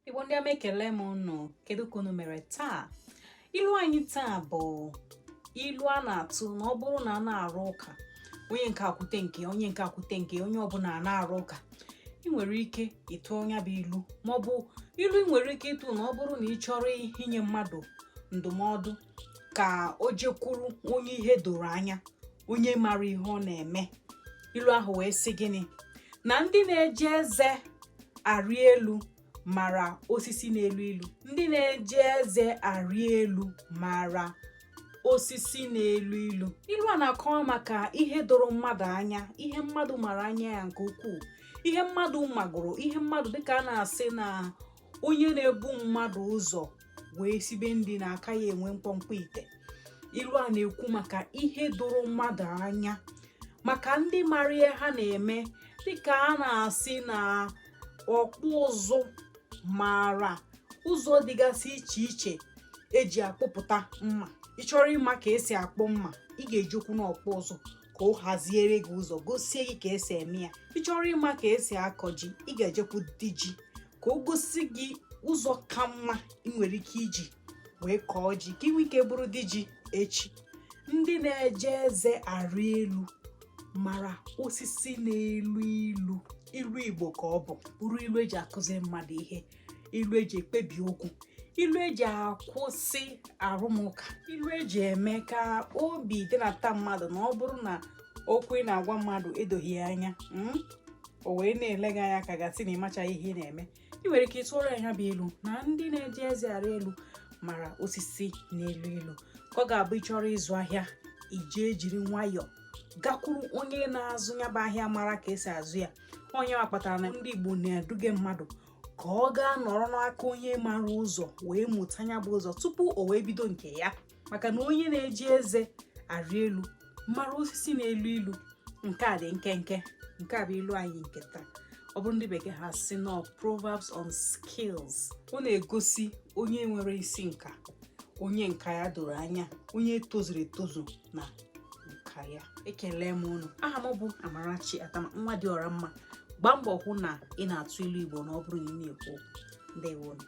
Igbo ndị ọma, ekele m unu. Kedu ka unu mere taa? Ilu anyị taa bụ ilu a na-atụ na ọ bụrụ na a na-arụ ụka, onye nke akwute nke onye nke akwute nke onye ọbụla a na-arụ ụka, ị nwere ike ịtụ ya bụ ilu, maọbụ ilu ị nwere ike ịtụ na ọ bụrụ na ị chọrọ inye mmadụ ndụmọdụ ka o jekwuru onye ihe doro anya, onye mara ihe ọ na-eme. Ilu ahụ wee sị gịnị? Na ndị na-eji eze arị elu mara osisi na-elu ilu. Ndị na-eji eze arị elu mara osisi na-elu ilu. Ilu a na-akọwa maka ihe doro mmadụ anya, ihe mmadụ mara anya ya nke ukwuu, ihe mmadụ magoro, ihe mmadụ dịka a na-asị na onye na-ebu mmadụ ụzọ wee sibe nri na aka ya enwe mkpọmkpọ ite. Ilu a na-ekwu maka ihe doro mmadụ anya, maka ndị mara ihe ha na-eme, dịka a na-asị na ọkpụ ụzụ maara ụzọ dịgasị iche iche eji akpụpụta mma. Ị chọrọ ịma ka esi akpụ mma, ị ga-ejekwu n'ọkpụ ụzụ ka ọ haziere gị ụzọ, gosie gị ka esi eme ya. Ị chọrọ ịma ka esi akọ ji, ị ga-ejekwu di ji ka o gosi gị ụzọ ka mma ị nwere ike iji wee kọọ ji ka ị nwee ike bụrụ di ji echi. Ndị na-eji eze arị elu mara osisi na-elu ilu. Ilu Igbo ka ọ bụ, bụrụ ilu eji akụziri mmadụ ihe, ilu eji ekpebi okwu, ilu eji akwụsị arụmụka, ilu eji eme ka obi dịnata mmadụ na ọ bụrụ na okwu ị na-agwa mmadụ edoghị ya anya, o wee na-ele gị anya ka gasị na ịmachaghị ihe ị na-eme, ị nwere ike ịtụọrọ ya bụ ilu na ndị na-eji eze arị elu mara osisi na-elu ilu, ka ọ ga-abụ ị chọrọ ịzụ ahịa, ije jiri nwayọọ gakwuru onye na-azụ ya bụ ahịa mara ka esi azụ ya. Onye wa kpatara na ndị Igbo na-eduga mmadụ ka ọ gaa nọrọ n'aka onye mara ụzọ wee mụta ya bụ ụzọ tupu o wee bido nke ya, maka na onye na-eji eze arị elu mara osisi na-elu ilu. Nke a dị nkenke. Nke a bụ ilu anyị nke taa. Ọ bụrụ ndị bekee, ha sị nọ Proverbs on Skills. Ọ na-egosi onye nwere isi nka, onye nka ya doro anya, onye tozuru etozu na nka ya. Ekele m unu. Aha m bụ Amarachi Atama, nwa dị ọra mma. Gbaa mbọ hụ na ị na-atụ ilu Igbo na ọ bụrụ na ị na-ekwu. Ndewonu.